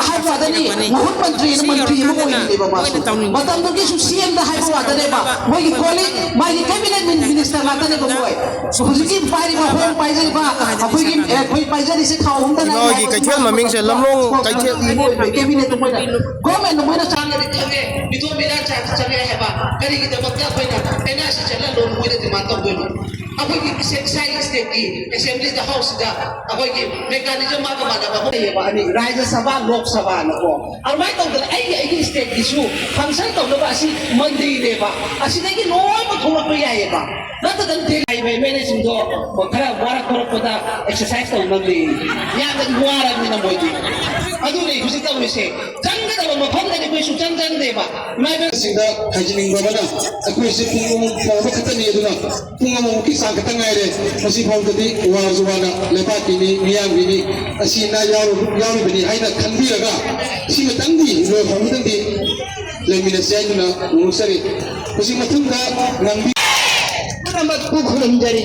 ꯍꯥꯏꯕ ꯋꯥꯗꯅꯤ, ꯃꯍꯨꯠ ꯃꯟꯇ꯭ꯔꯤ ꯑꯃ, ꯃꯟꯇ꯭ꯔꯤ ꯑꯃ ꯑꯣꯏꯔꯤꯅꯦꯕ ꯃꯥꯁꯨ꯫ ꯃꯇꯝꯗꯨꯒꯤꯁꯨ ꯁꯤ ꯑꯦꯝꯗ ꯍꯥꯏꯕ ꯋꯥꯗꯅꯦꯕ꯫ ꯃꯣꯏꯒꯤ ꯀꯣꯂꯤꯛ, ꯃꯥꯒꯤ ꯀꯦꯕꯤꯅꯦꯠ ꯃꯤꯅꯤꯁꯇꯔ ꯉꯥꯛꯇꯅꯦꯕ ꯃꯣꯏ꯫ ꯍꯧꯖꯤꯛꯀꯤ ꯄꯥꯏꯔꯤꯕ ꯑꯩꯈꯣꯏꯅ ꯄꯥꯏꯖꯔꯤꯕ ꯑꯩꯈꯣꯏꯒꯤ, ꯑꯦ, ꯑꯩꯈꯣꯏ ꯄꯥꯏꯖꯔꯤꯁꯦ ꯊꯥꯎ ꯑꯍꯨꯝꯗ ꯉꯥꯏ ꯏꯃꯥꯒꯤ ꯍꯥꯏꯕ ꯀꯩꯊꯦꯜ ꯃꯃꯤꯡꯁꯦ ꯂꯝꯂꯣꯡ ꯀꯩꯊꯦꯜ꯫ ꯃꯣꯏ ꯀꯦꯕꯤꯅꯦꯠꯇ ꯃꯣꯏꯅ ꯒꯣꯔꯃꯦꯟꯗ ꯃꯣꯏꯅ ꯆꯥꯡ ꯆꯪꯉꯦ, ꯃꯤꯇꯣꯝ ꯃꯤꯔꯥ ꯆꯥ ꯆꯪꯉꯦ ꯍꯥꯏꯕ꯫ ꯀꯔꯤꯒꯤꯗꯃꯛꯇ ꯑꯩꯈꯣꯏꯅ ꯑꯦꯟ ꯑꯥꯔ ꯁꯤ ꯆꯠꯍꯜꯂꯣꯅ ꯃꯣꯏꯗ ꯗꯤꯃꯥꯟ ꯇꯧꯗꯣꯏꯅꯣ? ꯑꯩꯈꯣꯏꯒꯤ ꯏꯁꯥ-, ꯏꯁꯥꯒꯤ ꯁ꯭ꯇꯦꯠꯀꯤ ꯑꯦꯁꯦꯝꯕ꯭ꯂꯤꯗ, ꯍꯥꯎꯁꯁꯤꯗ ꯑꯩꯈꯣꯏꯒꯤ ꯃꯦꯀꯥꯅꯤꯖꯝ ꯃꯥꯒ ꯃꯥꯟꯅꯕ ꯑꯃ ꯂꯩꯌꯦꯕ, ꯑꯅꯤ, ꯔꯥꯖ꯭ꯌ ꯁꯚꯥ, ꯂꯣꯛ ꯁꯚꯥꯅꯀꯣ꯫ ꯑꯗꯨꯃꯥꯏꯅ ꯇꯧꯗꯅ ꯑꯩꯒꯤ, ꯑꯩꯒꯤ ꯁ꯭ꯇꯦꯠꯀꯤꯁꯨ ꯐꯪꯁꯟ ꯇꯧꯅꯕ ꯑꯁꯤ ꯃꯟꯗꯤꯔꯅꯦꯕ, ꯑꯁꯤꯗꯒꯤ ꯂꯣꯏꯅꯃꯛ ꯊꯣꯛꯂꯛꯄ ꯌꯥꯏꯌꯦꯕ꯫ ꯅꯠꯇꯗꯅ ꯗꯦꯜꯂꯤ ꯂꯩꯕ ꯑꯦꯝ ꯑꯦꯜ ꯑꯦꯁꯤꯡꯗꯣ ꯈꯔ ꯋꯥꯔꯛ ꯈꯣꯠꯂꯛꯄꯗ ꯑꯦꯛꯁꯔꯁꯥꯏꯁ ꯇꯧꯅꯕꯅꯦ꯫ ꯌꯥꯝꯅꯗꯤ ꯋꯥꯔꯕꯅꯤꯅ ꯃꯣꯏꯗꯤ꯫ ꯑꯗꯨꯅꯦ ꯍꯧꯖꯤꯛ ꯇꯧꯔꯤꯁꯦ꯫ ꯆꯪꯒꯗꯕ ꯃꯐꯝꯗꯗꯤ ꯑꯩꯈꯣꯏ ꯁꯨꯡꯆꯪ ꯆꯪꯗꯦꯕ꯫ ꯏꯃꯥ ꯏꯕꯦꯜ ꯁꯤꯡꯗ ꯍꯥꯏꯖꯅꯤꯡꯕ ꯑꯃꯅ, ꯑꯩꯈꯣꯏꯁꯦ ꯄꯨꯡ ꯑꯃ ꯐꯥꯎꯕ ꯈꯛꯇꯅꯤ, ꯑꯗꯨꯅ ꯄꯨꯡ ꯑꯃꯃꯨꯛꯀꯤ ꯆꯥꯡ ꯈꯛꯇ ꯉꯥꯏꯔꯦ꯫ ꯃꯁꯤ ꯐꯥꯎꯕꯗꯗꯤ ꯋꯥꯔꯁꯨ ꯋꯥꯅ ꯂꯩꯕꯥꯛꯀꯤꯅꯤ, ꯃꯤꯌꯥꯝꯒꯤꯅꯤ, ꯑꯁꯤ ꯑꯅꯥ ꯌꯥꯎꯔꯨ-, ꯌꯥꯎꯔꯤꯕꯅꯤ ꯍꯥꯏꯅ ꯈꯟꯕꯤꯔꯒ ꯁꯤꯃꯇꯪꯗꯤ ꯂꯣꯏꯐꯝꯗꯪꯗꯤ ꯂꯩꯃꯤꯟꯅꯁꯤ ꯍꯥꯏꯗꯨꯅ ꯅꯣꯡꯁꯔꯤ꯫ ꯍꯧꯖꯤꯛ ꯃꯊꯪꯗ ꯉꯥꯡꯕꯤ-, ꯄꯨꯝꯅꯃꯛꯄꯨ ꯈꯨꯔꯨꯝꯖꯔꯤ꯫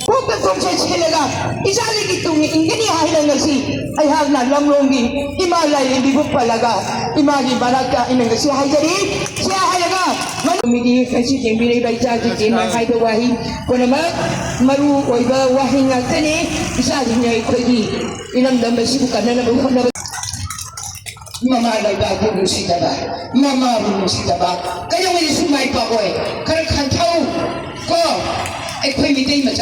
ꯀꯣꯛꯇ ꯀꯣꯛꯁꯦ ꯁꯤꯜꯂꯒ ꯏꯆꯥꯁꯤꯒꯤ ꯇꯨꯡ ꯏꯟꯒꯅꯤ ꯍꯥꯏꯅ ꯉꯁꯤ ꯑꯩꯍꯥꯛꯅ ꯂꯝꯂꯣꯡꯒꯤ ꯏꯃꯥ ꯂꯥꯏꯔꯦꯝꯕꯤꯕꯨ ꯄꯜꯂꯒ ꯏꯃꯥꯒꯤ ꯃꯅꯥꯛꯇ ꯑꯩꯅ ꯉꯁꯤ ꯍꯥꯏꯖꯔꯤ꯫ ꯁꯤ ꯍꯥꯏꯔꯒ ꯃꯔꯨꯞ ꯃꯤꯒꯤ ꯉꯁꯤ ꯌꯦꯡꯕꯤꯔꯤꯕ ꯏꯆꯥꯁꯤꯡꯁꯤ ꯏꯃꯥ ꯍꯥꯏꯕ ꯋꯥꯍꯩ ꯄꯨꯝꯅꯃꯛ ꯃꯔꯨ ꯑꯣꯏꯕ ꯋꯥꯍꯩ ꯉꯥꯛꯇꯅꯤ꯫ ꯏꯆꯥꯁꯤꯡꯅ ꯑꯩꯈꯣꯏꯒꯤ ꯏꯔꯝꯗꯝ ꯑꯁꯤꯕꯨ ꯀꯟꯅꯅꯕ ꯍꯣꯠꯅꯕ ꯃꯃꯥ ꯂꯩꯕꯥꯛꯄꯨ ꯅꯨꯡꯁꯤꯗꯕ, ꯃꯃꯥꯕꯨ ꯅꯨꯡꯁꯤꯗꯕ ꯀꯩꯗꯧꯉꯩꯗꯁꯨ ꯃꯥꯏ ꯄꯥꯛꯑꯣꯏ꯫ ꯈꯔ ꯈꯟꯊꯧ ꯀꯣ, ꯑꯩꯈꯣꯏ ꯃꯤꯇꯩ ꯃꯆꯥ꯫